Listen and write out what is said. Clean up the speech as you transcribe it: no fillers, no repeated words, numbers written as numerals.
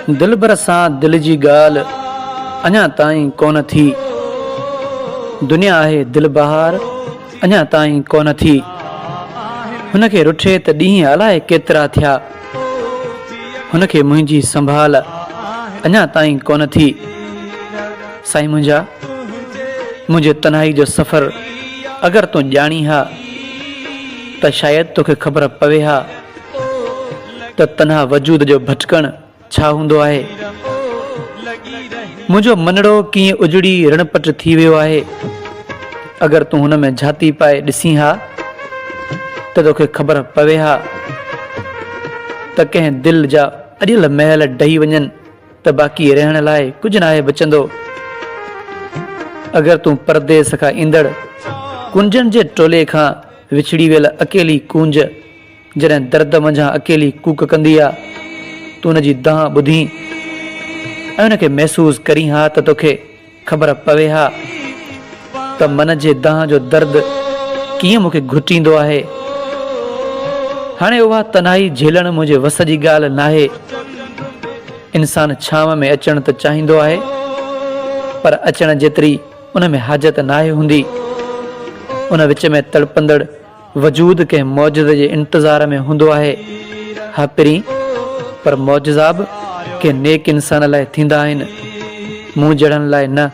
دلبر سان دل جي ڳالهه اڃا تائين ڪونه ٿي. دنيا آهي دلبهار اڃا تائين ڪونه ٿي. هن کي رٺي ته ڏينهن الائي ڪيترا ٿيا. هن کي منهنجي سنڀال اڃا تائين ڪونه ٿي. سائين منهنجا! منهنجي تنهائي جو سفر اگر تون ڄاڻين ها ته شايد توکي خبر پوي ها ته تنها وجود جو ڀٽڪڻ ڇا هوندو آهي. منهنجو منڙو ڪيئن اجڙي رڻ پٽ ٿي ويو آهي. اگر تون هن ۾ جهاتي پائي ڏسين ها ته توکي خبر پوي ها ته ڪنهن دل جا اڏيل محل ڊهي وڃن ته باقي رهڻ لاء ڪجهه ناهي بچندو. اگر تون پرديس کان ايندڙ ڪنجن جي ٽولي کان وڇڙي ويل اڪيلي ڪونج جڏهن درد منجهان اڪيلي ڪوڪ ڪندي آ، تون ان جي دانهن ٻڌين ۽ ان کي محسوس ڪرين ها ته توکي خبر پوي ها ته من جي دانهن جو درد ڪيئن مون کي گهٽيندو آهي. هاڻي اها تنهائي جهيلڻ منهنجي وس جي ڳالهه ناهي. انسان ڇانو ۾ اچڻ ته چاهيندو آهي پر اچڻ جيتري ان ۾ حاجت ناهي هوندي. ان وچ ۾ تڙپندڙ وجود ڪنهن معجزي جي انتظار ۾ هوندو آهي. ها پرين، پر معجزا به ڪنهن نيڪ انسان لاء ٿيندا آهن، مون جهڙن لاء نه.